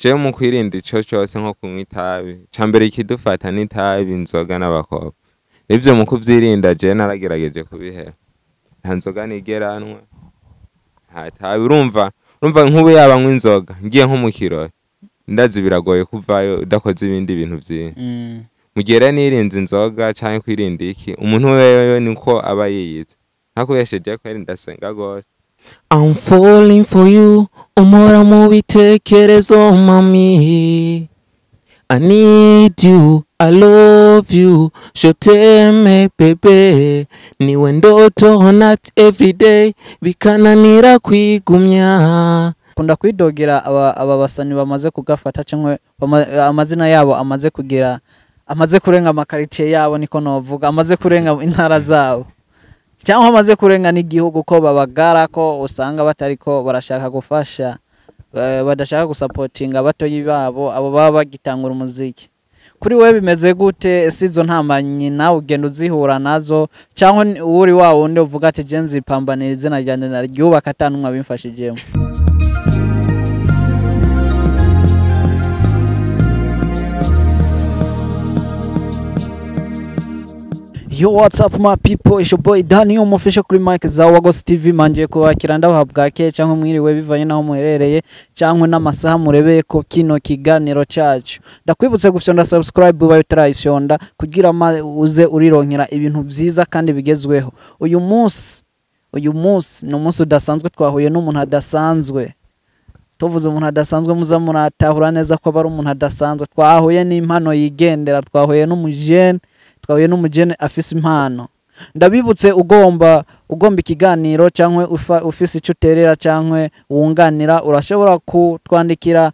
Jewe mu kwirinda ico cose, nko kunywa itabi, ca mbere ikidufata n'itabi, inzoga n'abakobwa. Nivyo, mu kuvyirinda jewe naragerageje kubiheba. Nta nzoga nigera nywa, nta tabi. Urumva nk'ubu yaba nywa inzoga, ngiye nko mu kirori, ndazi biragoye kuvayo udakoze ibindi bintu vyinshi. Mu gihe rero nirinze inzoga canke kwirinda iki, umuntu wewe niko aba yiyize. Ntakubesheje kweri, ndasenga gose. I'm falling for you, umpora mu bitekerezo mami. I need you, I love you, je t'aime bébé. Niwe ndoto not every day, bikananira kwigumya. Kunda kwidogera aba basani bamaze kugafata cyangwa amazina yabo amaze kugira, amaze kurenga amakaritiye yabo, niko novuga, amaze kurenga intara zabo cyangwa amaze kurenga n'igihugu, ko babagara ko usanga batariko barashaka gufasha, badashaka gusapotinga abatoyi babo, abo baba bagitangura umuziki. Kuri wewe bimeze gute? Ese izo ntambanyi nawe ugenda uzihura nazo, cyangwa uri wa wundi uvuga ati je nzipambanira izina ryanjye naryubaka ata n'umwe abimfashijemo? Yo, what's up my people? It's your boy Daniel Mufisha kuri mic za Wagos TV. Manje kubakira, ndabaha bwake cyangwa mwiriwe bivanye naho muherereye cyangwa n'amasaha murebeye ko kino kiganiro cyacu. Ndakwibutse gufyonda subscribe ubaye utarayifyonda kugira uze urironkera ibintu byiza kandi bigezweho. Uyu munsi ni umunsi udasanzwe, twahuye n'umuntu adasanzwe. Tuvuze umuntu adasanzwe, muza muratahura neza ko aba ari umuntu adasanzwe. Twahuye n'impano yigendera, twahuye n'umujene afise impano. Ndabibutse, ugomba ikiganiro cyangwa ufise icyo uterera cyangwa wunganira, urashobora kutwandikira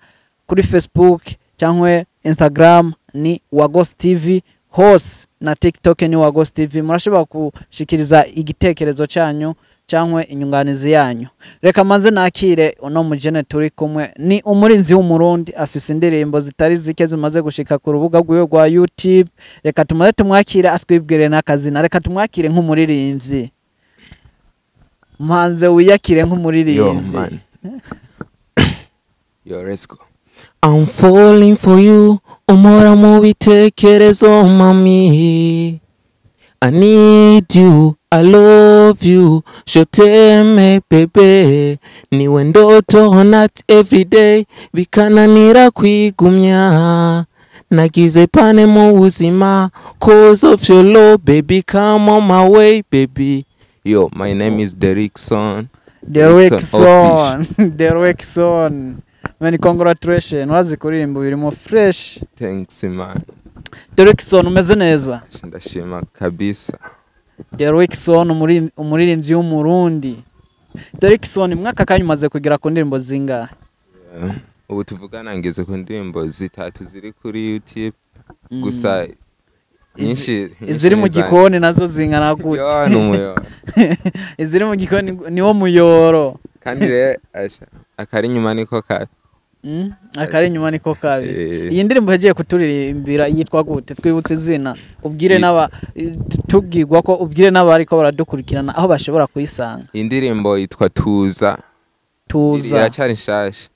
kuri Facebook cyangwa Instagram, ni Wagos TV hose, na TikTok ni Wagos TV. Murashobora gushikiriza igitekerezo cyanyu cyangwa inyunganizi yanyu. Reka maze nakire uno mujene turi kumwe. Ni umurinzi w'Umurundi, afise indirimbo zitari zike zimaze gushika ku rubuga rwiwe rwa YouTube. Reka tumaze tumwakire atwibwire n'akazina. Reka tumwakire nk'umuririmbyi. Mpanze wiyakire Yo nk'umuririmbyi. Man, yo, let's go. I'm falling for you, umpora mu bitekerezo mami. I need you, I love you, je t'aime bébé. Niwe ndoto not every day, bikananira kwigumya. Nagize pane mu buzima, cause of your love, baby, come on my way, baby. Yo, my name is Derrickson. Derrickson, Derrickson man, congratulations, wazi kuririmba birimo fresh. Thanks man. Derrickson, umeze neza? Ndashima kabisa. Derrickson, umuririmbyi w'Umurundi. Derrickson, mwaka kanya umaze kugera ku ndirimbo zingahe? Ubu tuvugana ngeze ku ndirimbo zitatu ziri kuri YouTube. Gusa nyinshi Iziri mu gikoni nazo zingana gute? Yo, ni umuyoro. Iziri mu gikoni niwo muyoro. Kandi rero asha, akari inyuma niko kabi. Akari inyuma niko kabi. Eh. Iyi ndirimbo yagiye kuturirimbira yitwa gute? Twibutse izina, ubwire n'aba tubwirwa ko ubwire n'abariko baradukurikirana aho bashobora kuyisanga. Iyi ndirimbo yitwa Tuza. Tuza. Iracyari nshasha.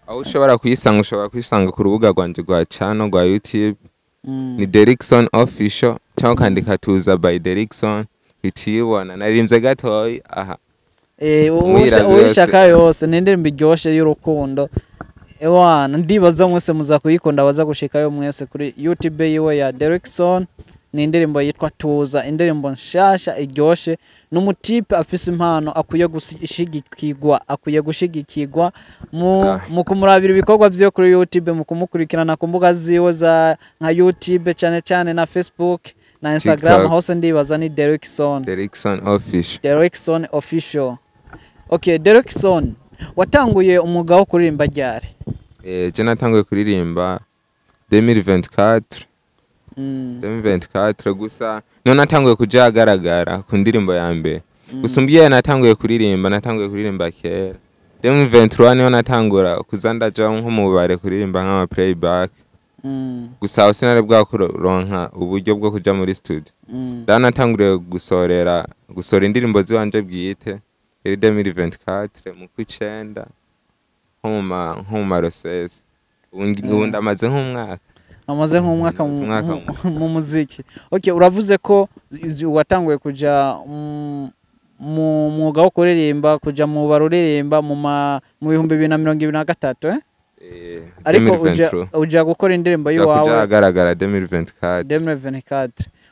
Aho ushobora kuyisanga, ushobora kuyisanga ku rubuga rwanje rwa channel rwa YouTube. Ni Derrickson Official, cyangwa ukandika Tuza by Derrickson, uhita. Naririmbye gatoyi aha. Muhira vyose. Uyishaka yose, ni indirimbo iryoshe y'urukundo. Ewana, ndibaza mwese muza kuyikunda, baza gushikayo mwese kuri YouTube yiwe ya Derrickson. Ni indirimbo yitwa Tuza, indirimbo nshasha iryoshe, n'umutipe afise impano akwiye gushigikirwa, akwiye gushigikirwa mu mu kumurabira ibikorwa vyiwe kuri YouTube, mu kumukurikirana ku mbuga ziwe za nka YouTube cyane cyane, na Facebook na Instagram. TikTok. Hose ndibaza ni Derrickson. Derrickson Official. Derrickson Official. Okay, Derrickson, watanguye umwuga wo kuririmba ryari? Je natanguye kuririmba 2024. 2024 gusa niho natanguye kuja ahagaragara ku ndirimbo ya mbere. Gusa umbwiye natanguye kuririmba kera. 2023 niho natangura kuza ndaja nko mu bare kuririmba nk'ama playback. Gusa aho sinari bwakuronka uburyo bwo kuja muri studio. Rero natanguriye gusohora indirimbo ziwanje bwite yari 2024 mu kw'icenda, nko mu marosesi. Ubu ndamaze nk'umwaka. Amaze nk'umwaka Amaze umwaka. Mu muziki. Okay, uravuze ko watanguye kuja mu mwuga wo kuririmba, kuja mu baruririmba mu 2023, eh? Eh, Ariko uja, 2023. uja gukora indirimbo Nja kuja yiwawe ahagaragara 2024. 2024.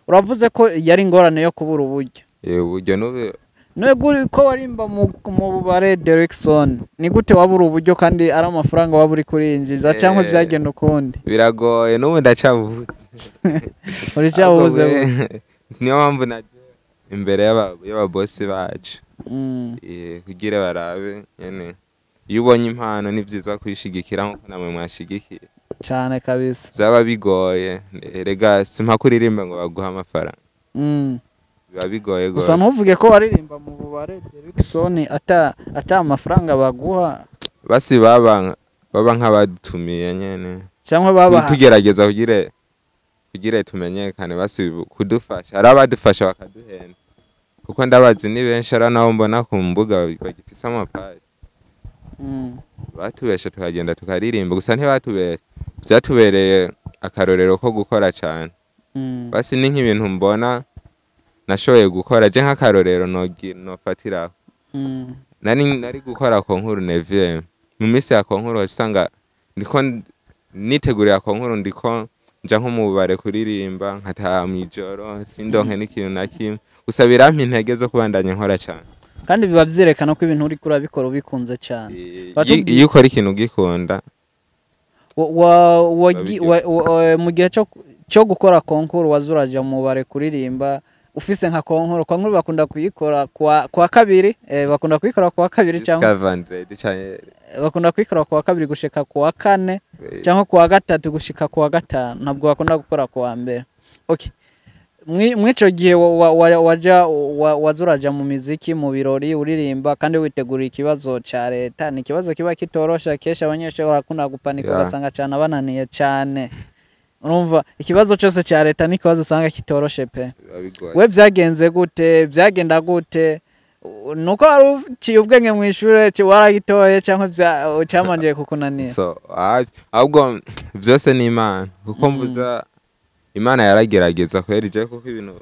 Uravuze ko yari ingorane yo kubura uburyo. Eh, uburyo n'ubu. None ko warimba mu bubare, Derrickson, ni gute wabura uburyo kandi ari amafaranga waba uri kurinjiza, cyangwa byagenda ukundi? Biragoye, n'ubu ndacabuze. Uricabuze? Ahubwo niyo mpamvu naje imbere y'ababosi bacu, kugira barabe nyene. Iyo ubonye impano ni vyiza kuyishigikira nkuko namwe mwashigikiye. Cyane kabisa. Vyaba bigoye erega, simpaka uririmba ngo baguhe amafaranga. Biba bigoye Gusa gose. ntuvuge ko waririmba mu bubare, Derrickson, ata amafaranga baguha. Basi baba nk'abadutumiye nyene. Cyangwa babaha. Tugerageza kugira tumenyekane, basi kudufasha. Hari abadufasha bakaduhenda, kuko ndabazi ni benshi, ari nabo mbona ku mbuga bagifise amapaji. Batubesha tukagenda tukaririmba, gusa ntibatubesha, vyatubereye akarorero ko gukora cane. Basi ni nk'ibintu mbona nashoboye gukora je nk'akarorero nofatiraho. Nari gukora concours neuvième. Mu minsi ya concours usanga ndiko nitegurira concours, ndiko nja nko mu bubare kuririmba, nkataha mw'ijoro sindonke n'ikintu na kimwe. Gusa birampa intege zo kubandanya nkora cane. Kandi biba vyerekana ko ibintu uriko urabikora ubikunze cyane. Iyo ukora ikintu ugikunda, babiryoha. Mu gihe cyo gukora concours waza uraja mu bare kuririmba ufise nka concours. Concours bakunda kuyikora kwa kabiri, bakunda kuyikora kuwa kabiri cyangwa jusqu'à vendredi canke bakunda kuyikora kuwa kabiri gushika kuwa kane cyangwa kuwa gatatu gushika kuwa gatanu. Ntabwo bakunda gukora kuwa mbere. Okay, mw'ico gihe waja waza uraja mu miziki, mu birori uririmba kandi witegurira ikibazo ca leta. Ni ikibazo kiba kitorosha, kenshi abanyeshuri barakunda gupanika, ugasanga cyane bananiye cyane. Urumva ikibazo cyose ca leta ni ikibazo usanga kitoroshe pe. Biba bigoye. We vyagenze gute? Vyagenda gute? Nuko wari uciye ubwenge mu ishure, waragitoye, cyangwa cyamanjiye kukunanira? So ahubwo vyose ni Imana, kuko mvuza Imana yaragerageza kweri je, kuko ibintu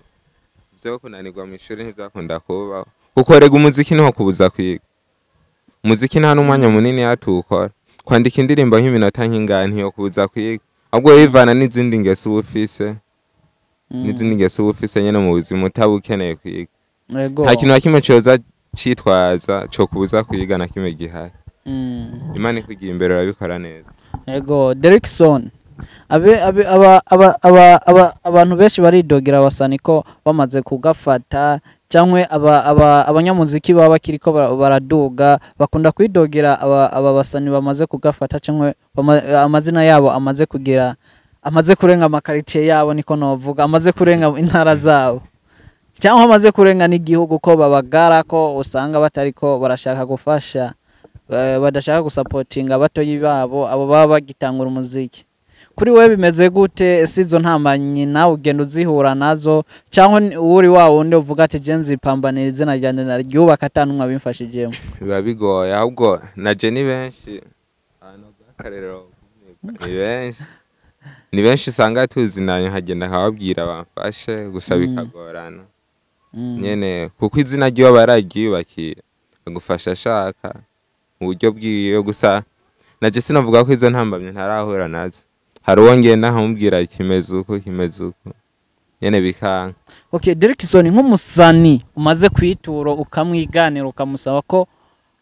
vyo kunanirwa mu ishuri ntivyakunda kubaho, kuko rega umuziki niho kubuza kwiga. Umuziki nta n'umwanya munini yatuwukora, kwandika indirimbo nk'iminota nk'ingana ntiyo kubuza kwiga, ahubwo bivana n'izindi ngeso uba ufise, n'izindi ngeso uba ufise nyene mu buzima utaba ukeneye kwiga. Nta kintu na kimwe coza citwaza co kubuza kwiga, na kimwe gihari. Imana ikugiye imbere urabikora neza. Ego, Derrickson, abe abe aba aba aba aba abantu benshi baridogera abasani ko bamaze kugafata, cyangwa aba abanyamuziki baba bakiriko baraduga bakunda kwidogera aba basani bamaze kugafata, cyangwa amazina yabo amaze kugira, amaze kurenga amakaritiye yabo, niko novuga, amaze kurenga intara zabo cyangwa amaze kurenga n'igihugu, ko babagara ko usanga batariko barashaka gufasha, badashaka gusapotinga abatoyi babo, abo baba bagitangura umuziki. Kuri wowe bimeze gute? Ese izo ntambanyi nawe ugenda uzihura nazo, cyangwa uri wa wundi uvuga ati je nzipambanira izina ryanjye naryubaka ata n'umwe abimfashijemo? Biba bigoye, ahubwo na je ni benshi ahantu bw'akarero, ni benshi usanga tuzinanye, nkagenda nkababwira bamfashe, gusa bikagorana nyene, kuko izina ryiwe bararyiyubakiye, agufasha ashaka mu buryo bwiwe. Gusa naje sinavuga ko izo ntambamye ntarahura nazo. Hari uwo ngenda nkamubwira kimeze uko, kimeze uko nyene, bikanka. Okay, Derrickson, nk'umusani umaze kwitura ukamwiganira, ukamusaba ko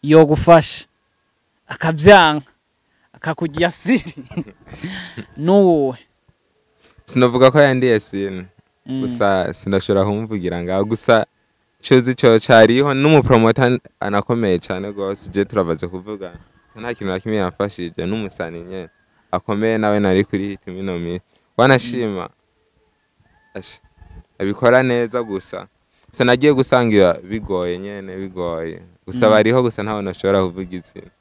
yogufasha akabyanka, akakugira siri, nuwuwe? Sinavuga ko yandiye sine. Gusa sinashobora kumuvugira ngaho. Gusa cozi co cariho n'umupromota anakomeye cane gose, je turavaze kuvugana, gusa nta kintu na kimwe yamfashije. N'umusani nyene akomeye nawe nari kuri hit mino minsi, wanashima asha abikora neza. Gusa nagiye gusanga bigoye nyene, bigoye. Gusa bariho, gusa ntawe nashobora kuvuga izina.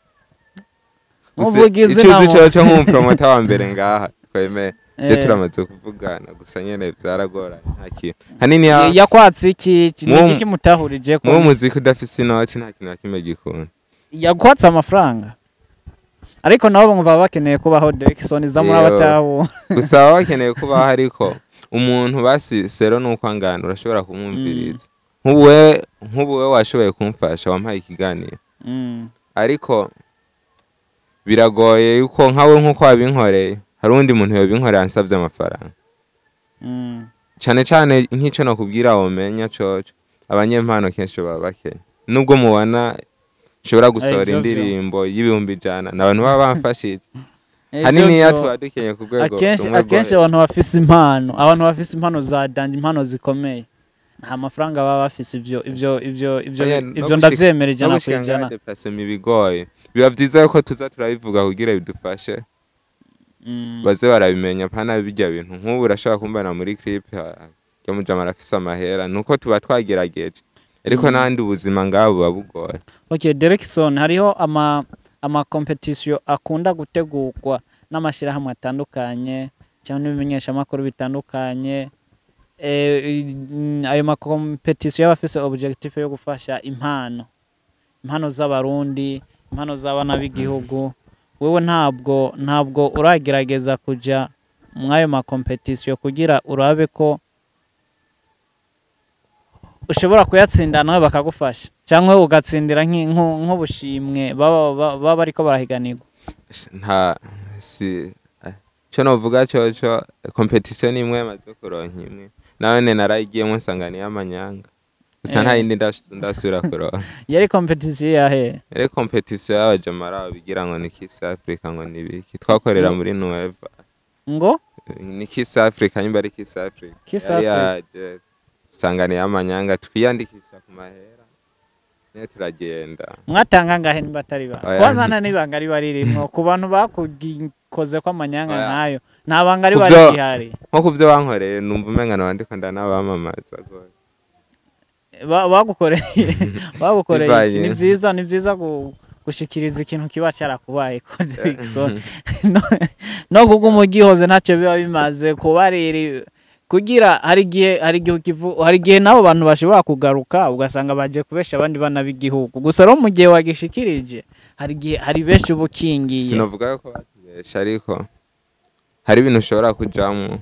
Gusa Muvuga izina. Icuzi coco nk'umupromota wa mbere ngaha twemeye je, turamaze kuvugana, gusa nyene vyaragoranye, nta kintu hanini ya Yakwatse iki? Ni iki kimutahurije ko mu muziki udafise inoti nta kintu na kimwe gikunda. Yakwatse amafaranga? Ariko nabo bumva bakeneye kubaho, Derrickson, za muri Iyo. abatabu. Gusa baba bakeneye kubaho, ariko umuntu basi sero nuko angana urashobora kumwumviriza. Nk'ubu we washoboye kumfasha, wampaye ikiganiro, ariko biragoye yuko nkawe nk'uko wabinkoreye hari uwundi muntu yobinkoreye ansabye amafaranga. Cane cane nk'ico nokubwira womenya coco, abanyempano kenshi baba bakenye. Nubwo mubona nshobora gusohora ivyo vyo. indirimbo y'100,000, ni abantu baba bamfashije. Ivyo Haniniya vyo. tuba dukenye ku rwego Akenshi rumwe rwo akenshi hejuru. abantu bafise impano za danger, impano zikomeye, nta mafaranga baba bafise. Ivyo Oya, no ivyo ndavyemera no ijana ku gushika ijana. ngaha déplacement ibigoye. Biba vyiza yuko tuza turabivuga kugira bidufashe, baze barabimenya, pana bijya bintu. Nk'ubu urashobora kumbana muri clip ya mujama arafise amahera, nuko tuba twagerageje, ariko n'ahandi ubuzima ngaho buba bugoye. Okay, Derrickson, hariho ama competition akunda gutegurwa n'amashyirahamwe atandukanye cyangwa n'ibimenyeshamakuru bitandukanye. Ayo ma competition yaba afise objectif yo gufasha impano z'Abarundi, impano z'abana b'igihugu. Wewe ntabwo uragerageza kuja mw'ayo ma competition kugira urabe ko ushobora kuyatsinda nawe bakagufasha, cyangwa ugatsindira nk'ubushimwe baba bariko barahiganirwa? Nta si cyo novuga coco, competition ni imwe maze kuronka imwe, nawe narayigiyemo nsanga ni y'amanyanga gusa. Nta yindi ndasubira kuronka. Yari competition yahe? Yari competition y'abajamara bigira ngo ni Kiss Africa, ngo ni biki, twakorera muri Nueva. Ngo? Ni Kiss Africa, nyimba ari Kiss Africa. Kiss Yari Africa. yaje usanga ni y'amanyanga, twiyandikisha ku mahera niyo turagenda. Mwatanga ngahe nimba atari ba Oya. Kwanza nta n'ibanga riba ririmwo ku bantu bakugikoze ko amanyanga Oya. nkayo, nta banga riba rihari. Nko ku byo bankoreye numva umenga nabandiko ndanabamamaza rwose. Bagukoreye iki? Bivanye. Ni vyiza gushikiriza ikintu kiba cyarakubaye ko Derrickson, no kuguma ugihoze ntacyo biba bimaze kubarira, kugira hari igihe n'abo bantu bashobora kugaruka ugasanga baje kubesha abandi bana b'igihugu. Gusa rero mu gihe wagishikirije, hari igihe hari benshi uba ukingiye. Sinovuga ko batubesha, ariko hari ibintu ushobora kujamwo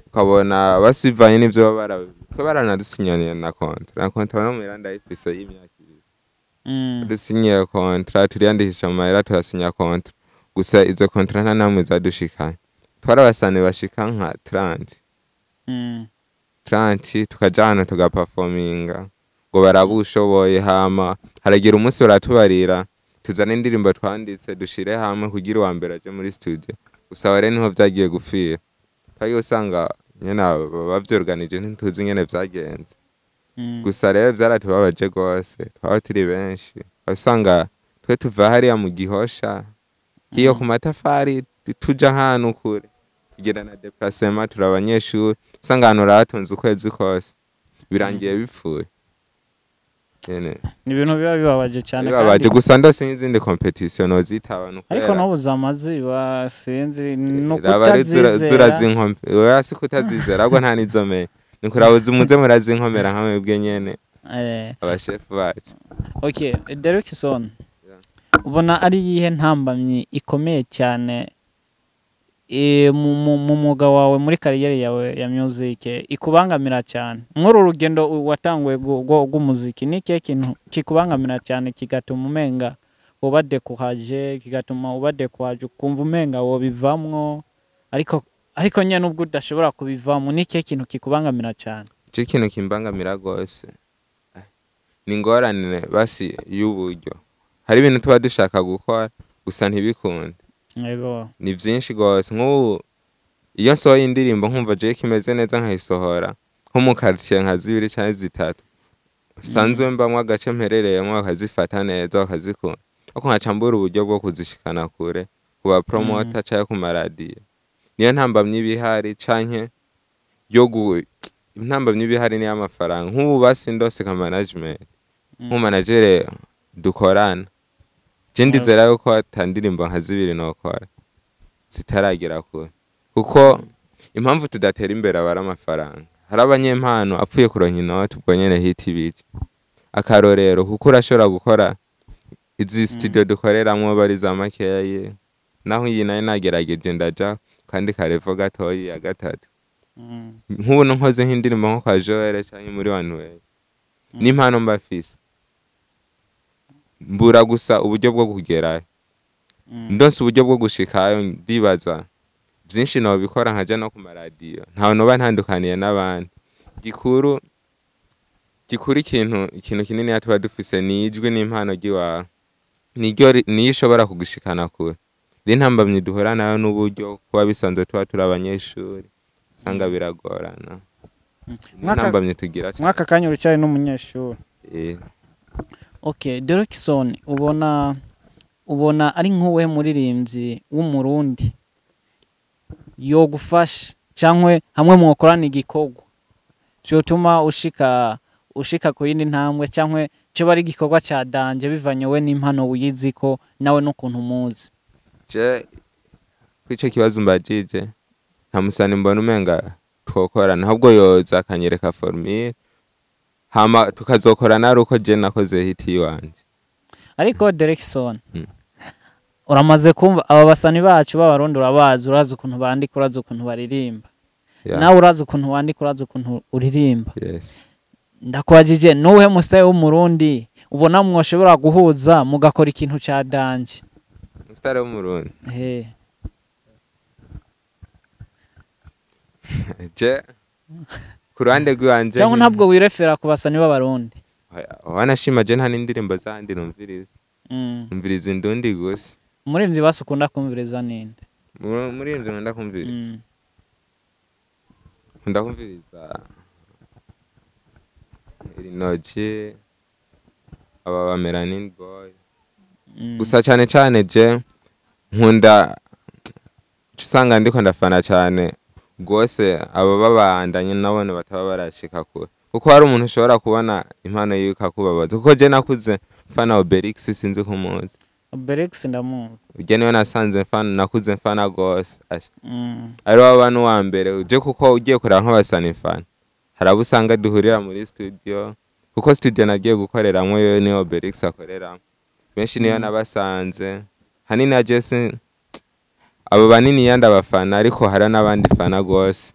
ukabona basivanye n'ivyo baba twe baranadusinyaniye na contrat, no muhira ndayifise y'imyaka 2. Dusinyiye contrat, turiyandikisha mu mahera, turasinya contrat, gusa izo contrat nta namwe zadushikanye. Twarabasane bashika nka 30, 30, tukaja ahantu tugaperforminga ngo barabushoboye, hama haragira umunsi baratubarira tuzane indirimbo twanditse dushire hamwe kugira uwa mbere aje muri studio. Gusa aho rero niho vyagiye gupfira, twagiye usanga nyene abo bavyorganije ntituzi ingene vyagenze. Gusa rero vyaratubabaje rwose, twaba turi benshi, usanga twe tuva hariya mu Gihosha hiyo ku matafari, tuja ahantu kure, tugira na déplacement, turi abanyeshuri, usanga ahantu urahatonze ukwezi kose, birangiye bipfuye nyene. Ni ibintu biba bibabaje cyane. Bibabaje. Kandi Gusa ndose n'izindi competition nozitaba ariko nukubera n'ubu zamaziba, sinzi ni raba ari ukutazizera. zurazinkompe, oya, si kutazizera, ahubwo nta nizo menya, ni kuraba muze murazinkomera nka mwebwe nyene abashefu bacu. Okay, Derrickson, Yeah. ubona ari iyihe ntambamyi ikomeye cyane mu mwuga wawe, muri carrière yawe ya music, ikubangamira cyane nk'uru rugendo watanguye rw'umuziki? Ni ikihe kintu kikubangamira cyane kigatuma umenga uba découragé, kigatuma uba découragé, ukumva umenga wobivamwo, ariko nyine nubwo udashobora kubivamo, ni ikihe kintu kikubangamira cyane? Ico kintu kimbangamira gose ni ingorane basi y'uburyo. Hari ibintu tuba dushaka gukora gusa ntibikunde. Ni vyinshi gose. Nk'ubu iyo nsohoye indirimbo nkumva jewe kimeze neza, nkayisohora nko mu quartier nka zibiri canke zitatu sanzwe mbamwo, agace mperereyemwo, bakazifata neza bakazikunda, ariko nkaca mbura uburyo bwo kuzishikana kure ku ba promoter canke ku maradiyo. Niyo ntambamyi iba ihari, canke yo intambamyi iba ihari ni y'amafaranga. Nk'ubu basi ndose nka management, nk'umanagere dukorana, je ndizera yuko ata ndirimbo nka zibiri nokora zitaragera kure, kuko impamvu tudatera imbere aba ari amafaranga. Hari abanyempano apfuye kuronka inoti ubwo nyene hiti bica. Akarorero, kuko urashobora gukora Izi studio dukoreramwo bari za makeyi, naho iyi nayo nagerageje ndaja kandi karevo gatoyi ya gatatu. Nk'ubu nkoze nk'indirimbo nko kwa Joel canke muri One Way, n'impano mba mfise, mbura gusa uburyo bwo kugerayo. Ndonse uburyo bwo gushikayo, ndibaza vyinshi nobikora, nkaja no ku maradiyo, ntawe noba ntandukaniye n'abandi. Gikuru gikuru, ikintu kinini tuba dufise ni ijwi n'impano ry'iwawe, niryo niyo ishobora kugushikana kure. Rero intambamyi duhura nayo n'uburyo, kuba bisanzwe tuba turi abanyeshuri, usanga biragorana. Ni intambamyi tugira cane. Mwaka kanya uricaye n'umunyeshuri? Eh. Okay, Derrickson, ubona ari nk'uwe muririmbyi w'Umurundi yogufasha cyangwa hamwe mwokorana igikorwa cyotuma ushika ku yindi ntambwe, cyangwa cyo bari igikorwa cya danger, bivanye we n'impano wiyizi ko nawe n'ukuntu umuzi? Je kwico kibazo mbajije, nta musani mbona umenga twokorana, ahubwo yoza akanyereka formule, hama tukazokorana ari uko je nakoze hit yiwanje. Ariko Derrickson, uramaze kumva aba basani bacu b'Abarundi, urabazi, urazi ukuntu bandika, urazi ukuntu baririmba. Nawe urazi ukuntu wandika, urazi ukuntu uririmba. Yes. Ndakwajije, nuwuhe musitari w'Umurundi ubona mwoshobora guhuza mugakora ikintu ca danger? Umusitari w'Umurundi? Eh. Je ku ruhande rw'iwanje Cyangwa ntabwo wirefera ku basani b'Abarundi? Wanashima je nta n'indirimbo zandi numviriza. Numviriza indundi gusa. Umuririmbyi basi ukunda kumviriza ninde? Umuririmbyi nkunda kumviriza, nkunda kumviriza Rinoji, aba ba Melanin Boy. Gusa cyane cyane je nkunda, usanga ndiko ndafana cyane rwose aba babandanye nabone bataba barashika kure, kuko hari umuntu ushobora kubona impano yiwe ikakubabaza. Kuko je nakuze mfana Obelix, sinzi ko umuzi. Obelix ndamuzi. Ujya niwe nasanze mfana, nakuze mfana rwose. Asha. Ari waba n'uwa mbere uje, kuko ugiye kureba nk'abasani mfana, hari abo usanga duhurira muri studio, kuko studio nagiye gukoreramwo yo niyo Obelix akoreramo, benshi niyo nabasanze. Hanini ya Jesse, abo banini yandi abafana, ariko hari n'abandi fana rwose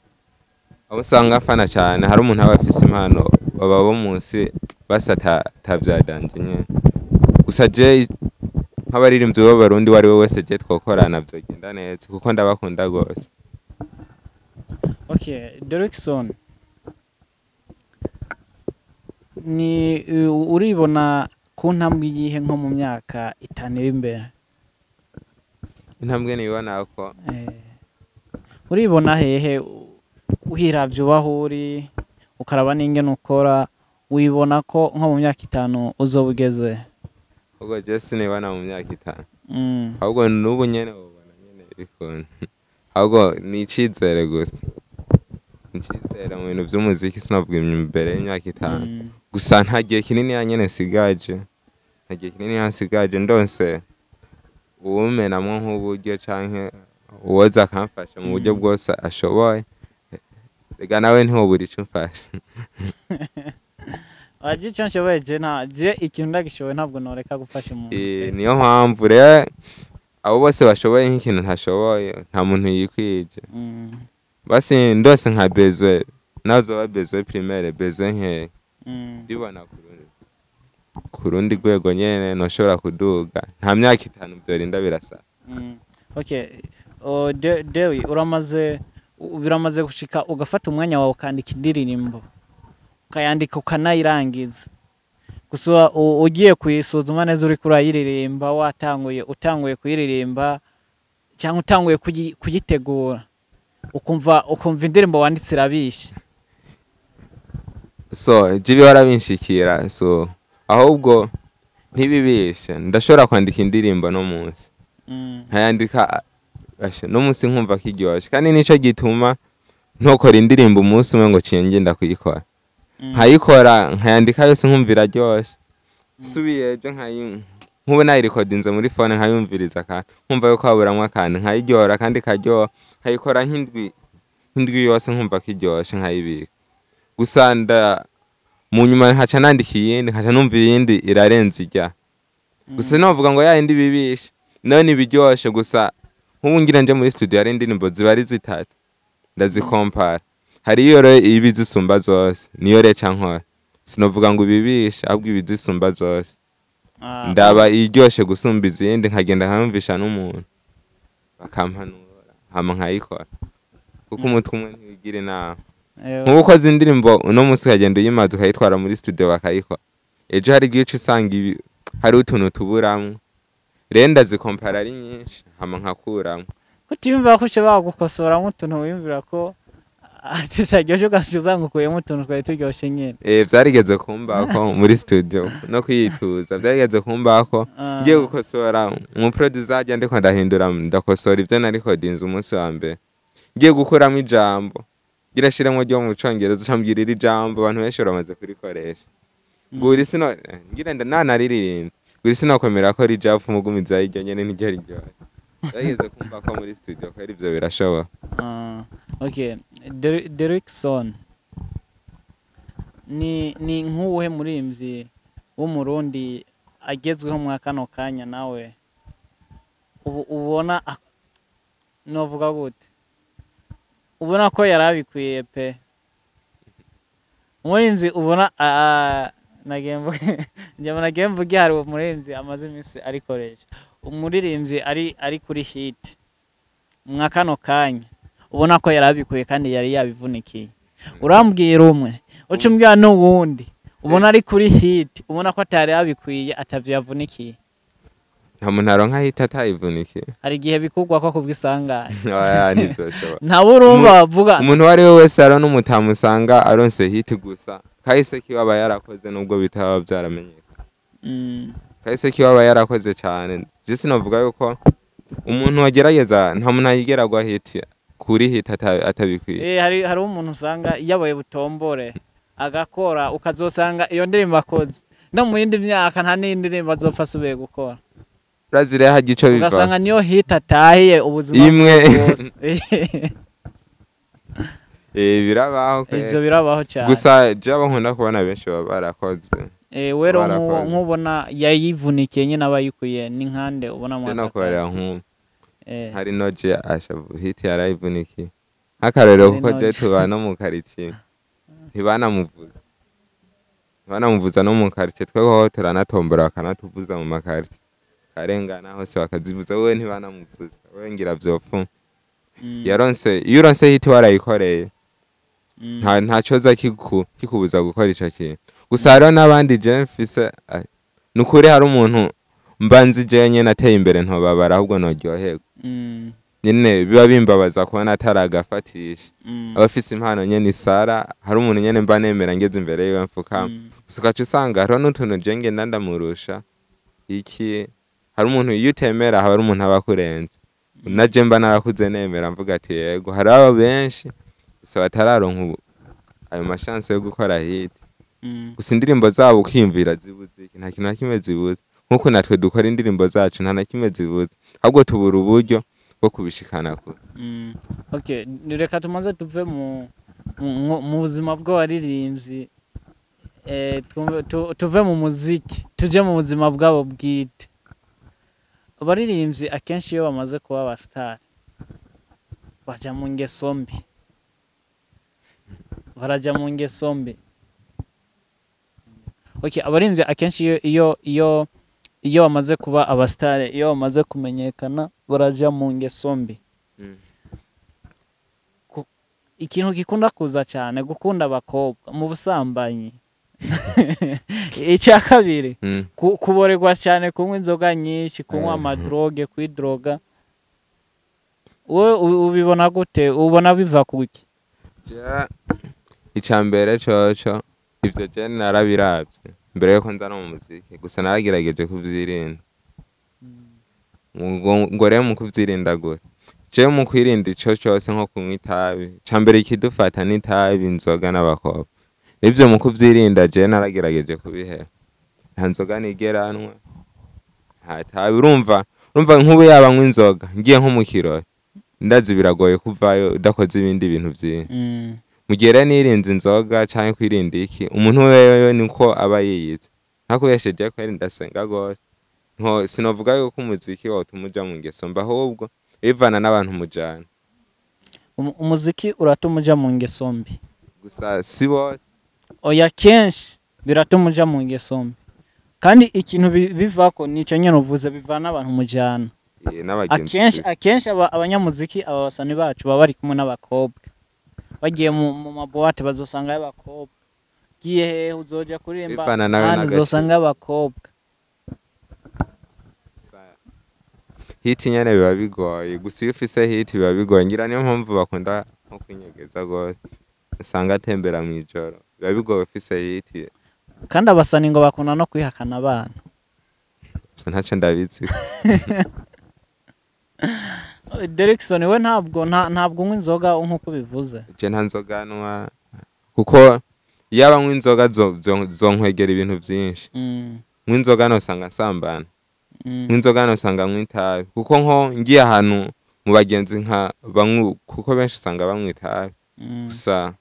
abo usanga afana cyane. Hari umuntu aba afise impano, baba bo munsi basa ta vya danger nyene. Gusa je nk'abaririmbyi b'Abarundi, uwo ari we wese je twokorana vyogenda neza, kuko ndabakunda rwose. Okay, Derrickson, ni uribona ku ntambwe iyihe nko mu myaka 5 iri imbere? Intambwe nibona ko Uribona hehe uhiravye ubaho uri, ukaraba n'ingene ukora, wibona ko nko mu myaka 5 uzoba ugeze? Ubwo je sinibona mu myaka 5. Ahubwo n'ubu nyene ubona nyene bikunda, ahubwo ni icizere gusa, ni icizere mu bintu vy'umuziki. Sinavuga imbere y'imyaka 5. Gusa nta gihe kinini ya nyene nsigaje, nta gihe kinini ya nsigaje. Ndonse uwumenamwo nk'uburyo canke uwoza akamfasha mu buryo bwose ashoboye, rega nawe ntiwobura ico umfasha. Aje icyo nshoboye, je nta je ikintu ndagishoboye ntabwo noreka gufasha umuntu. Niyo mpamvu rero abo bose bashoboye nk'ikintu ntashoboye, nta muntu yikwije. Basi ndose nka besoin, nazoba besoin primaire, besoin nkeya, ndibona ku rundi rwego nyene noshobora kuduga, nta myaka 5 vyorinda birasaba. Okay, Dewi, biramaze gushika ugafata umwanya wawe ukandika indirimbo, ukayandika ukanayirangiza, gusa ugiye kuyisuzuma neza uriko urayiririmba, utanguye kuyiririmba cyangwa utanguye kuyitegura, ukumva indirimbo wanditse irabishe? So je bihora binshikira, so ahubwo ntibibishe, ndashobora kwandika indirimbo no munsi nkayandika, asha, no munsi nkumva kiryoshe, kandi nico gituma ntokora indirimbo umunsi umwe ngo ciye ngenda kuyikora. Nkayikora, nkayandika yose, nkumva iraryoshe, subiye ejo nkubu nayirikodinze muri phone, nkayumviriza kandi nkumva yuko haburamwo akantu, nkayiryora kandi karyoha, nkayikora nk'indwi yose, nkumva kiryoshe, nkayibika. Gusa mu nyuma nkaca nandika iyindi, nkaca numva iyindi irarenze ijya. Gusa novuga ngo yayindi bibishe nayo ibiryoshe. Gusa nk'ubu ngira nje muri studio, hari indirimbo ziba ari zitatu, ndazikompara, hari iyo rero iba izisumba zose, niyo rero ca nkora. Sinovuga ngo ibibishe, ahubwo ibizisumba zose. Ndaba iryoshe gusumba izindi, nkagenda nkamwumvisha n'umuntu, bakampanura, hama nkayikora, kuko umutwe umwe ntiwigira inama. Nk'ubu ukoze indirimbo uno munsi, ukagenda uyimaze, ukayitwara muri studio bakayikora, ejo hari igihe uca usanga hari utuntu tuburamwo. Rero ndazikompara ari nyinshi, hama nkakuramwo. Kutiyumvira ko ushobora gukosoramo utuntu wiyumvira ko tutaryoshe, ugaca usanga ukuyemo utuntu twari turyoshe nyine? Vyarigeze kumbako muri studio no kwiyituza, vyarigeze kumbako. Ngiye gukosora, umuproducer ajya, ndiko ndahindura, ndakosora ivyo narikodinze umunsi wa mbere, ngiye gukuramo ijambo ngira shiremwo ryo mu Congereza, ucambwira iri jambo abantu benshi baramaze kurikoresha, nguri sino ngira nanariririmba, nguri sinokwemera ko rija umugumiza iryo nyene niryo riryohe. Vyarigeze kumbako muri studio kweri, ivyo birashoboka. Okay, Derrickson ni nk'uwuhe muririmvyi w'Umurundi agezweho mwa kano kanya nawe ubu ubona, novuga gute, ubona ko yari abikwiye pe? Umuririmvyi ubona, nagiye mvuge, njye nagiye mvuge, hari umuririmbyi amaze iminsi arikoresha, umuririmbyi ari kuri hit mwa kano kanya, ubona ko yari abikwiye kandi yari yabivunikiye. Urambwira umwe, uca umbwira n'uwundi ubona ari kuri hit, ubona ko atari yabikwiye, atavyo yavunikiye. Nta muntu aronka hit atayivunikiye. Hari igihe bikugwa ko kubw'isanganya. Oya, ntivyoshoboka. Ntawe urumva bavuga. Umuntu uwo ari we wese aronka umutamu, usanga aronse hit, gusa kahise kiwe aba yarakoze, nubwo bitaba vyaramenyekana. Kahise kiwe aba yarakoze cyane. Je sinovuga yuko umuntu wagerageza, nta muntu ayigera agwa hit, kuri hit atabikwiye. Hari umuntu usanga yabaye butombore agakora, ukazosanga iyo ndirimbo akoze no mu yindi myaka nta n'indi ndirimbo azopfa asubiye gukora. Urazi rero harya ico biva Ugasanga niyo hit atahiye ubuzima imwe. bwose. Birabaho kweri. Ivyo birabaho cyane. Gusa je abo nkunda kubona benshi baba barakoze. Wero Barakoze. nk'ubona yayivunikiye nyine aba yikuye, ni nkande ubona Je mu no kubarira nk'ubu hari noje asha hit yarayivunikiye, nk'akarorero, Hari kuko je Noje. tubana mu karitsiye, ntibanamuvuza, ntibanamuvuza no mu karitsiye. Twebwe turanatombora bakanatuvuza mu makaritsiye, karengana hose bakazivuza, wewe ntibanamuvuza, wewe ngira vyopfuma. Yaronse, iyo uronse hit warayikoreye, nta coza kikubuza gukora ico kintu. Gusa hariho n'abandi je mfise, nukuri hari umuntu mba nzi je nyene ateye imbere, ntobabara, ahubwo noryoherwa. Nyene biba bimbabaza kubona ataragafatisha, aba afise impano nyene isara. Hari umuntu nyene mba nemera, ngeze imbere yiwe mfukama. Gusa ugaca usanga hariho n'utuntu je ngenda ndamurusha iki. Hari umuntu iyo utemera, haba hari umuntu aba akurenze. Na je mba narakuze nemera, mvuga ati yego, hari abo benshi gusa batararonka ayo mashanse yo gukora hit. Gusa indirimbo zabo ukiyumvira zibuze iki? Nta kintu na kimwe zibuze, nkuko natwe dukora indirimbo zacu nta na kimwe zibuze, ahubwo tubura uburyo bwo kubishikana kure. Okay, reka tumaze tuve mu buzima bw'abaririmbyi, tuve mu muziki tuje mu buzima bwabo bwite. Abaririmbyi akenshi iyo bamaze kuba abasitari baja mu ngeso mbi, baraja mu ngeso mbi. Okay, abaririmbyi akenshi iyo bamaze kuba abasitari, iyo bamaze kumenyekana, baraja mu ngeso mbi. Ikintu gikunda kuza cyane, gukunda abakobwa mu busambanyi. Icya kabiri, kuborerwa cyane, kunywa inzoga nyinshi, kunywa amadroge, kwidroga. Wowe ubibona gute? Ubona biva kuki? Ica mbere coco, ivyo je narabiravye mbere yuko nza no mu muziki, gusa naragerageje kuvyirinda. Ngo rero mu kuvyirinda gute? Jewe mu kwirinda ico cose, nko kunywa itabi, ca mbere ikidufata n'itabi, inzoga n'abakobwa. Nivyo, mu kuvyirinda jewe naragerageje kubiheba, nta nzoga nigera nywa, nta tabi. Urumva nk'ubu yaba nywa inzoga, ngiye nko mu kirori, ndazi biragoye kuvayo udakoze ibindi bintu vyinshi. Mu gihe rero nirinze inzoga canke kwirinda iki, umuntu wewe niko aba yiyize, ntakubesheje kweri, ndasenga gose. Nko sinovuga yuko umuziki wotuma uja mu ngeso mbi, ahubwo bivana n'abantu mujana. Umuziki uratuma uja mu ngeso mbi. Gusa si bose. Oya, kenshi biratuma uja mu ngeso mbi, kandi ikintu bivako nico nyene uvuze, bivana abantu mujana. N'abagenzi. Akenshi akenshi abanyamuziki, aba basani bacu baba bari kumwe n'abakobwa, bagiye mu ma boîtes bazosangayo abakobwa, giye hehe uzoja kuririmba Bivana nawe ahandi n'agaciro. uzosanga abakobwa. Hit nyene biba bigoye, gusa iyo ufise hit biba bigoye, ngira niyo mpamvu bakunda nko kwinyegeza gose, usanga atembera mw'ijoro, biba bigoye ufise hit. Kandi abasani ngo bakunda no kwihakana abana. Gusa ntaco ndabizi. Derrickson, we ntabwo ntabwo unywa inzoga nk'uko bivuze? Je nta nzoga nywa, kuko iyo nywa inzoga zonkwegera ibintu vyinshi. Nywa inzoga nosanga nsambana, nywa inzoga nosanga nywa itabi, kuko nko ngiye ahantu mu bagenzi nka banywa, kuko benshi usanga banywa itabi, gusa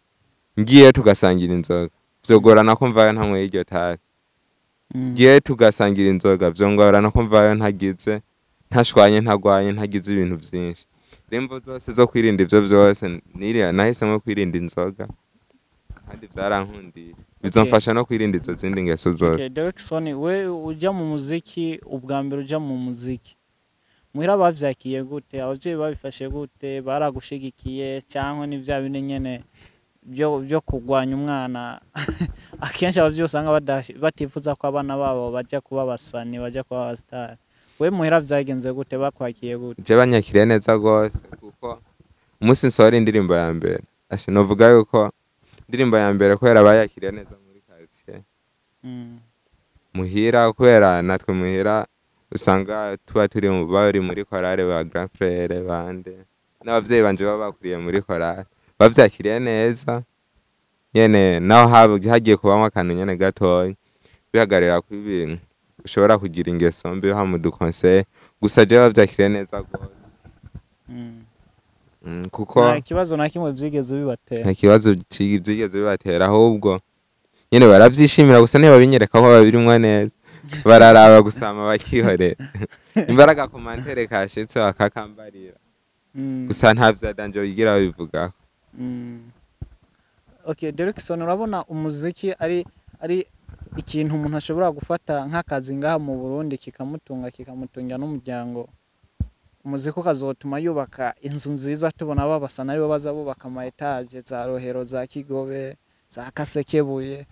ngiye tugasangira inzoga vyogorana ko mvayo ntanyweye iryo tabi. Ngiye tugasangira inzoga vyongorana ko mvayo ntagize, ntashwanye, ntagwanye, ntagize ibintu vyinshi. Rero imvo zose zo kwirinda ivyo vyose niriya nahisemwo kwirinda inzoga, kandi vyarankundiye, bizomfasha no kwirinda izo zindi ngeso zose. Okay, Derrickson, we uja mu muziki ubwa mbere, uja mu muziki muhira bavyakiye gute? Abavyeyi babifashe gute? Baragushigikiye cyangwa ni bya bindi nyene byo kurwanya umwana? Akenshi abavyeyi usanga batifuza ko abana babo bajya kuba abasani, bajya kuba abasitari. We muhira vyagenze gute? Bakwakiye gute? Je banyakiriye neza gose, kuko umunsi nsohora indirimbo ya mbere, asha novuga yuko indirimbo ya mbere kubera bayakiriye neza muri quartier, muhira, kubera natwe muhira usanga tuba turi bari muri chorale ba grand frère bande n'abavyeyi banje baba bakuriye muri chorale, bavyakiriye neza nyene. Naho hagiye kubamwo akantu nyene gatoya bihagarira ku ibintu ushobora kugira ingeso mbi ha mu dukonseye, gusa jewe bavyakiriye neza gose. Kuko Nta kibazo na kimwe vyigeze bibatera? Nta kibazo vyigeze bibatera, ahubwo nyene baravyishimira, gusa ntibabinyereka ko babirimwo neza, bararaba gusama bakihorera, imbaraga commentaire kashitse bakakambarira, gusa nta vya danger bigira babivugako. Okay, Derrickson, urabona umuziki ari ikintu umuntu ashobora gufata nk'akazi ngaha mu Burundi kikamutunga, kikamutunga n'umuryango. Umuziki ukazotuma yubaka inzu nziza, tubona babasana aribo baza bubaka ama étages za Rohero, za Kigobe, za Kasekebuye.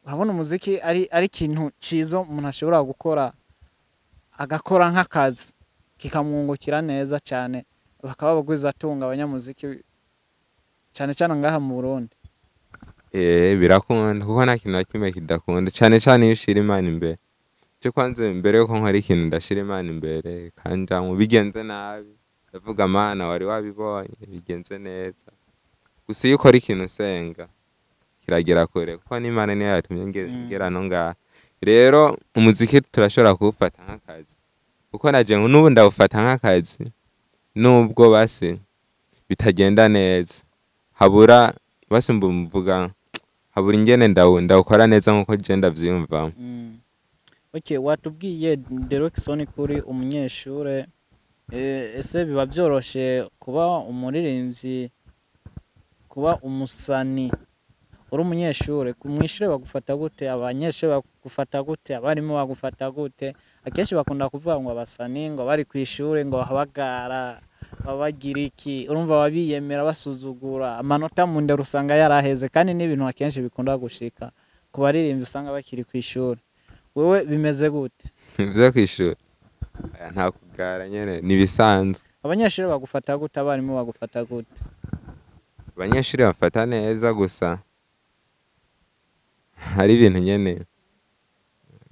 Urabona umuziki ari ikintu ciza umuntu ashobora gukora, agakora nk'akazi, kikamwungukira neza cyane, bakaba bagwizatunga abanyamuziki cyane cyane ngaha mu Burundi? Birakunda, kuko nta kintu na kimwe kidakunda, cane cane iyo ushira Imana imbere. Je kwanza imbere yuko nkora ikintu ndashira Imana imbere, kandi bigenze nabi ndavuga: "Mana, wari wabibonye, bigenze neza." Gusa iyo ukora ikintu usenga kiragera kure, kuko n'Imana niyo yatumye ngera no ngaha. Rero umuziki turashobora kuwufata nk'akazi, kuko naje n'ubu ndawufata nk'akazi, nubwo basi bitagenda neza, habura basi mvuga habura ingene ndawukora neza nkuko je ndavyiyumvamo. Okay, watubwiye Derrickson kuri umunyeshure, ese biba byoroshe kuba umuririmbyi, kuba umusani uri umunyeshure? Mw'ishure bagufata gute? Abanyeshure bagufata gute? Abarimu bagufata gute? Akenshi bakunda kuvuga ngo abasani ngo bari kw'ishure ngo bahabagara, babagira iki, urumva babiyemera, basuzugura amanota mu ndero usanga yaraheze, kandi n'ibintu akenshi bikunda gushika ku baririmbyi usanga bakiri kw'ishure. Wewe bimeze gute? Ivyo kw'ishure, oya, nta kugara nyene, nibisanzwe. Abanyeshure bagufata gute? Abarimu bagufata gute? Abanyeshuri bafata neza, gusa hari ibintu nyene,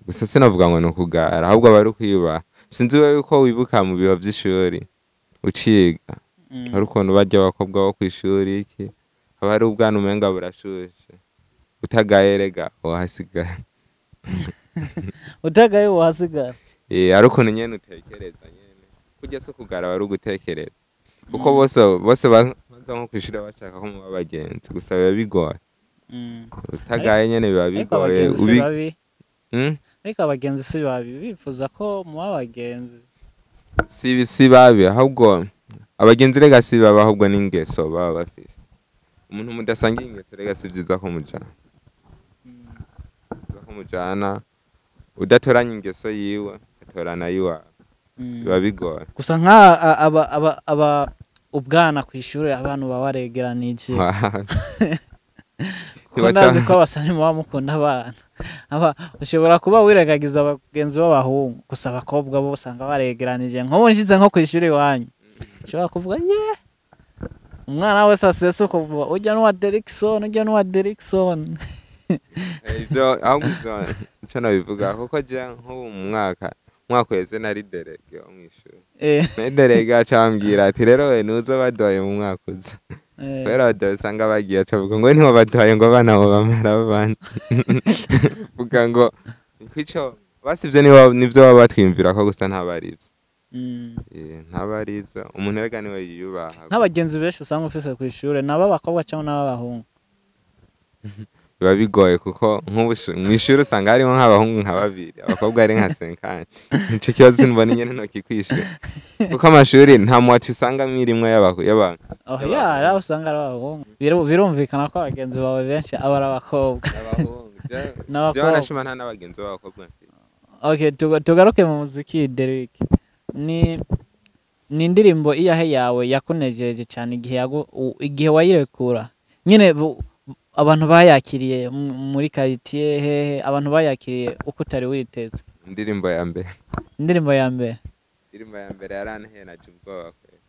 gusa sinavuga ngo ni ukugara, ahubwo aba ari ukwiyubaha. Sinzi wewe yuko wibuka mu biro vy'ishuri uciga, hari ukuntu barya abakobwa bo kw'ishuri iki, haba hari ubwana umenga burashushe, utagaye rega wohasigara. Utagaye wohasigara. Hari ukuntu nyene utekereza nyene, kurya si ukugara, aba ari ugutekereza, kuko bose bose baza nko kw'ishuri bashaka ko muba abagenzi, gusa biba bigoye. Utagaye nyene biba Ariko bigoye. abagenzi si babi. Ariko abagenzi si babi, bifuza ko muba abagenzi. Si babi, ahubwo abagenzi rega si babi, ahubwo n'ingeso baba bafise. Umuntu mudasangiye ingeso rega si vyiza ko mujana, vyiza ko mujana udatoranya ingeso yiwe atorana yiwawe, biba bigoye. Gusa nka aba ubwana ku ishuri, abantu baba baregeranije, kuko ndazi ko abasani muba mukunda abana. Aba ushobora kuba wirengagiza abagenzi b'abahungu, gusa abakobwa bo usanga baregeranije. Nk'ubu nshize nko ku ishuri iwanyu, ushobora kuvuga ye umwana wese asese ukuvuga ujya n'uwa Derrickson, ujya n'uwa Derrickson. Ivyo ahubwo ivyo ico nabivuga, kuko je nk'ubu mu mwaka uheze nari délégué wo mw'ishuri. Nari délégué, aca ambwira ati: "Rero we nuza baduhaye mu mwaka uza." Kubera abadoyi usanga bagiye, aca avuga ngo niho baduhaye, ngo abana bo bamara abandi, vuga ngo kwico basivye nivyo baba batwiyumvira ko gusa ntaba ari ivyo. Ntaba ari ivyo. Umuntu erega niwe yiyubaha. Nk'abagenzi benshi usanga ufise ku ishuri, ni ab'abakobwa cyangwa n'ab'abahungu? Biba bigoye, kuko nk'ubu mw'ishuri usanga harimo nk'abahungu nka babiri, abakobwa ari nka 50. Ico kibazo simbona ingene nokikwishura, kuko amashuri nta muwaci usanga irimwo y'abantu. Oh ya, hari aho usanga ari abahungu. Birumvikana ko abagenzi bawe benshi aba ari abakobwa. Abahungu. N'abakobwa. Jewe nashima nta n'abagenzi b'abakobwa mfise. Okay, tugaruke mu muziki, Derrick. Ni indirimbo iyahe yawe yakunejereje cyane igihe igihe wayirekura? Nyine abantu bayakiriye muri quartier hehe, abantu bayakiriye uko utari witeze? Indirimbo ya mbere? Indirimbo ya mbere. Indirimbo ya mbere yarantenaje ubwoba kweli.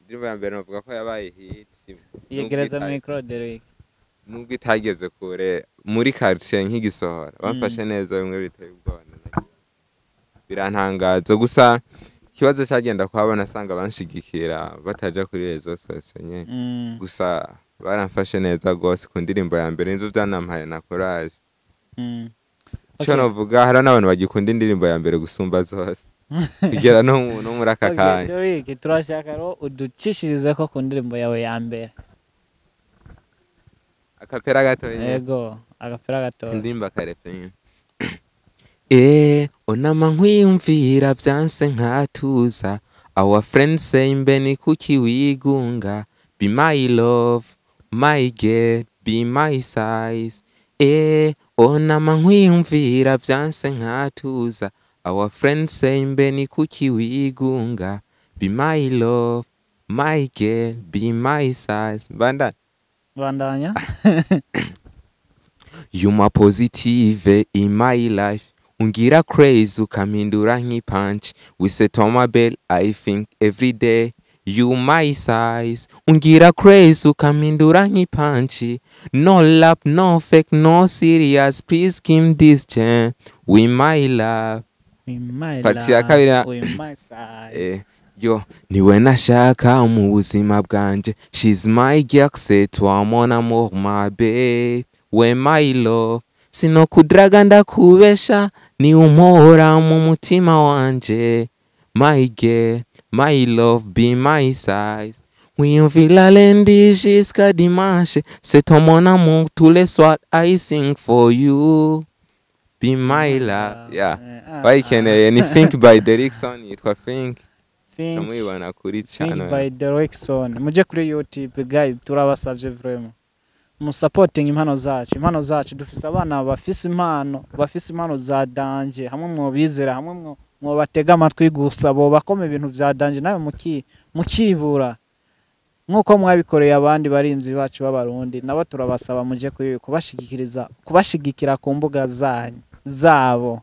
Indirimbo ya mbere novuga ko yabaye hit. Yegereza micro, Derrick. Nubwo itageze kure muri quartier, nkigisohora bamfashe neza bimwe biteye ubwoba, birantangaza. Gusa ikibazo cyagenda kuhabona, asanga banshigikira bataja kuri réseaux sociaux nyene. Gusa baramfashe neza gose ku ndirimbo ya mbere, nivyo vyanampaye na courage. Ico novuga, hariho n'abantu bagikunda indirimbo ya mbere gusumba zose kugera no muri aka kanya. Derrick, turashaka rero uducishirize ko ku ndirimbo yawe ya mbere. A cappella gatoya? Yego, a cappella gatoya. Indirimbo akarepe nyene. Onama nkwiyumvira vyanse nkatuza. Our friends say, mbe ni kuki wigunga? Be my love, my girl, be my size. Onama nkwiyumvira vyanse nkatuza. Our friends say, mbe ni kuki wigunga? Be my love, my girl, be my size. Banda. Bandanya. You my positive in my life. Ungira crazy ukampindura nk'ipunch. We say Tomabel, I think every day. You my size. Ungira crazy ukampindura nk'ipunch. No lap, no fake, no serious. Please give this chance. We my love. We my Partie ya kabiri love, we my size. Yo, niwe nashaka mu buzima bwanje. She's my girl, c'est toi mon amour, my babe. We my love. Sinokudraga ndakubesha, ni umpora mu mutima wanje. My girl, my love, be my size. Wiyumvira lundi jusqu'à dimanche. C'est toi mon amour, tous les soirs I sing for you. Be my love. Yeah. Bayikeneye ni Think by Derrickson, yitwa Think. Think. Muyibona kuri Think channel. by Derrickson. Muje kuri YouTube, guys, turabasavye vraiment. Mu supporting impano zacu, impano zacu. Dufise abana bafise impano, bafise impano za danger. Hamwe mwobizera, hamwe mwobatega amatwi gusa, bo bakoma ibintu vya danger nawe mukibura. Nkuko mwabikoreye abandi barinzi bacu b'Abarundi, nabo turabasaba muje kubashigikiriza, kubashigikira ku mbuga zanyu zabo.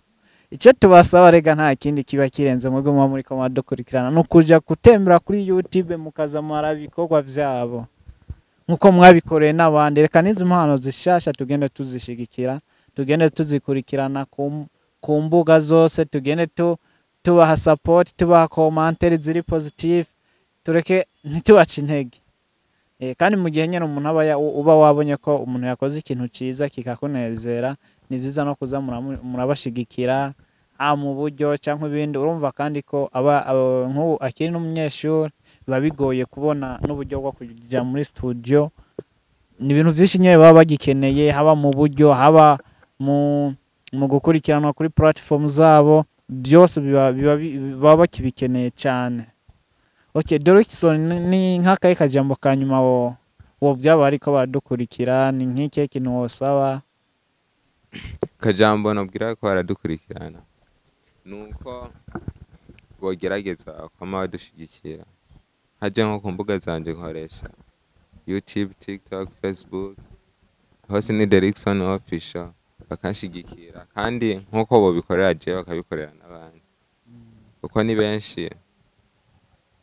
Icyo tubasaba rega nta kindi kiba kirenze, mwebwe muba muriko muradukurikirana, ni ukuja gutembera kuri YouTube mukaza muraba ibikorwa vyabo nkuko mwabikoreye n'abandi. Reka n'izi mpano zishasha tugende tuzishigikira, tugende tuzikurikirana ku mbuga zose, tugende tubaha support, tubaha commentaire ziri positive, tureke ntitubace intege. Kandi mu gihe nyene umuntu aba uba wabonye ko umuntu yakoze ikintu ciza kikakunezera, ni vyiza no kuza murabashigikira ha mu buryo canke ibindi. Urumva kandi ko aba nk'ubu akiri n'umunyeshuri, biba bigoye kubona n'uburyo bwo kuja muri studio. Ni ibintu vyinshi nyene baba bagikeneye, haba mu buryo, haba mu mu gukurikiranwa kuri platform zabo, byose baba bakibikeneye cyane. Okay, Derrickson, ni nk'akahe kajambo ka nyuma wo wobwira bariko baradukurikira? Ni nk'ikihe kintu wosaba? Kajambo nabwira ko baradukurikirana nuko bogerageza kwama badushigikira. Haje nko ku mbuga zanje nkoresha YouTube, TikTok, Facebook, hose ni Derrickson Official, bakanshigikira kandi nkuko bobikorera jewe bakabikorera n'abandi, kuko ni benshi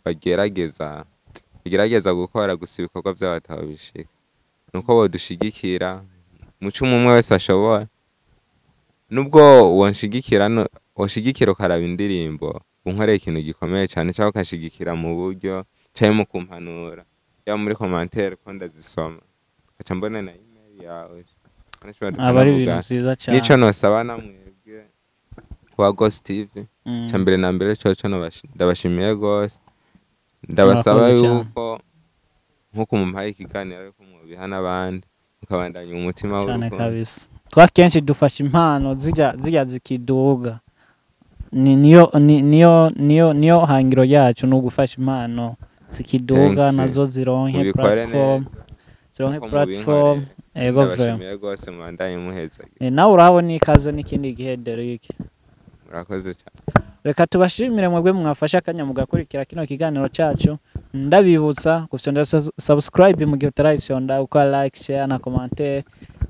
bagerageza gukora gusa ibikorwa byabo batabishika. Nuko bodushigikira muco umwe umwe wese ashobora, nubwo wonshigikira woshigikira ukaraba indirimbo unkoreye ikintu gikomeye cyane, cyangwa ukashigikira mu buryo cyangwa mu kumpanura, yaba muri commentaire ko ndazisoma nkaca mbona na email yawe. Aba ari ibintu vyiza cyane. Nico nosaba namwebwe wa Ghost TV, ca mbere na mbere coco ndabashimiye gose, ndabasaba Murakoze cyane. yuko nkuko mumpaye ikiganiro ariko mwobiha n'abandi mukabandanya umutima Cyane w'urukundo. kabisa. Twa kenshi dufasha impano zijya zikiduga. Ni niyo ni- niyo niyo niyo hangiro yacu, ni ugufasha impano zikiduga, Thanks. nazo zironke Mubikore platform, neza zironke nkuko platform. mubinkoreye. Ego vraiment. Ndabashimiye rwose, mubandanye muheza. Nawe urahabona ikaze n'ikindi gihe, Derrick. Murakoze cyane. Reka tubashimire mwebwe mwafashe akanya mugakurikira kino kiganiro cyacu. Ndabibutsa gufyonda subscribe mu gihe utarayifyonda, ukora like, share na commentaire,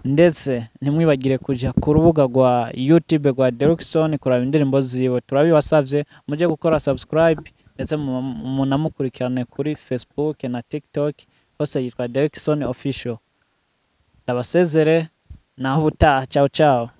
ndetse ntimwibagire kuja ku rubuga rwa YouTube rwa Derrickson kuraba indirimbo ziwe. Turabibasavye mujye gukora subscribe, ndetse munamukurikirane kuri Facebook na TikTok, hose yitwa Derrickson Official. Ndabasezere naho ubutaha. Ciao ciao.